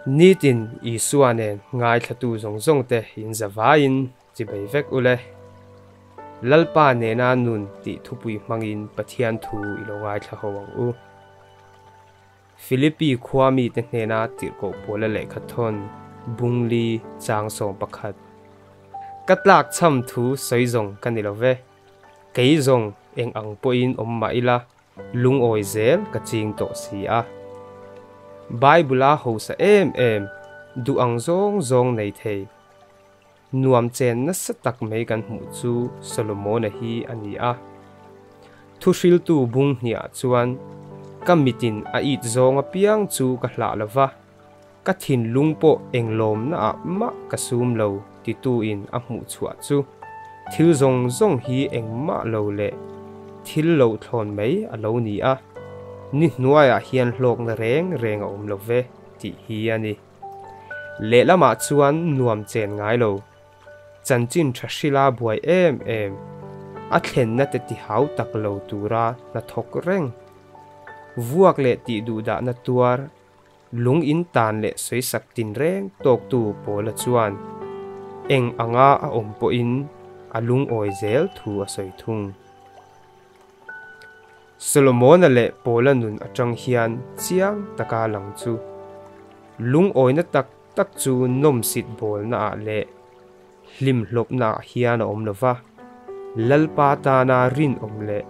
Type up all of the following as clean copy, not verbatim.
Nitin Isua nen ngaithlatu zawng zawng te in zavaiin chibai vek ule. Lalpa nena nun tih thupui hmangin Pathian thu i lo ngaithla ho ang u. Philippi khua mite hnena tirhkoh Paula lehkha thawn Bungli chang 11. Ka tlak chham thu sawi zawng ka ni lo ve. Kei zawng eng ang pawhin awm mah ila lungawi zel ka ching tawh si a. Bible a hausa em em duh ang zawng zawng nei thei. Nuam chen nasa tak mai kan hmuh chu Solomona hi a ni a. Thu hriltu bung hniah chuan ka mitin a it zawng apiang chu ka hlah lova. Ka thin lung pawh eng lawm na ah mah ka sum lo ti tu in a hmuh chhuah chu thil zawng zawng hi engmah lo leh thil lo thlawn mai a lo ni a. Ni hnuaiah hian hlawkna reng reng a awm lo ve tih hi a ni. Lehlamah chuan nuam chen ngai lo. Chanchin tha hrila buai em em. A thlenna te ti hau tak lo tura hnathawk reng. Vuak leh tih duhdahna tuar lung in tan leh sawisak tin reng tawktu Paula chuan eng anga a awm pawhin a lungawi zel thu a sawi thung. Solomona leh Paula nun atang hian chiang taka lang chu. Lungawina tak tak chu nawm sit bawlna ah leh hlim hlawpna ah hian a awm lova. Lalpa tana rin awm leh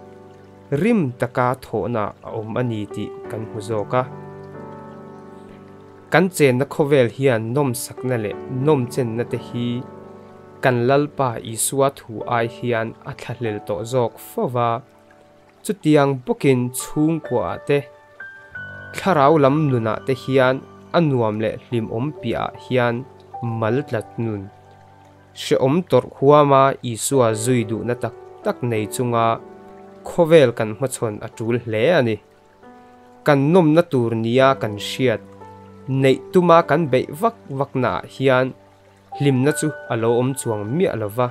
rim taka thawhna a awm a ni tih kan hmu zawk a. Kan chenna khawvel hian nawm sakna leh nawm chenna te hi kan Lalpa Isua thu ai hian a thlahlel tawh zawk fova. Chutiang bawkin chhungkua ah te thlarau lam nunah te hian a nuam leh hlim awm piah ah hian mal tlat nun. Hrehawm tawrh huama Isua zui duhna tak tak nei chunga khawvel kan hmachhawn a tul hle a ni. Kan nawmna tur nia kan hriat neih tuma kan beih vak vakna ah hian hlimna chu a lo awm chuang miah lova.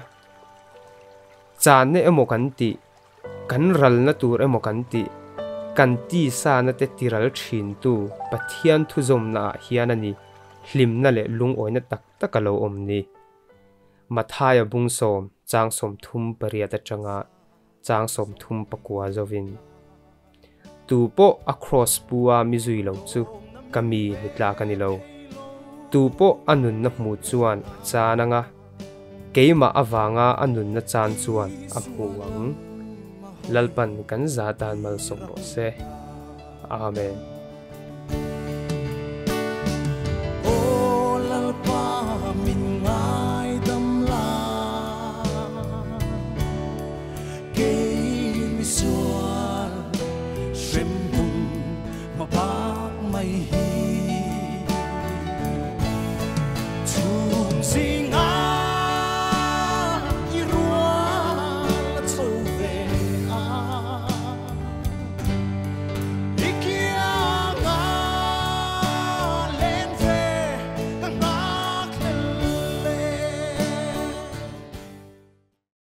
Channa emaw kan tih, kan ralna tur emaw kan tih, kan tisa na te tiral thin tu Pathian thu zawmna ah hian a ni hlimna leh lungawina tak tak a lo awm ni. Mathaia bung 10 chang 38 atanga chang 34 zovin. Tu pawh a cross pu a mi zui lo chu ka mi ni tla ka ni lo. Tu pawh a nunna hmu chuan a chan anga. Keimah awanga a nunna chan chuan a hmu ang. Lalpan kan za tan malsawm rawh se. Amen.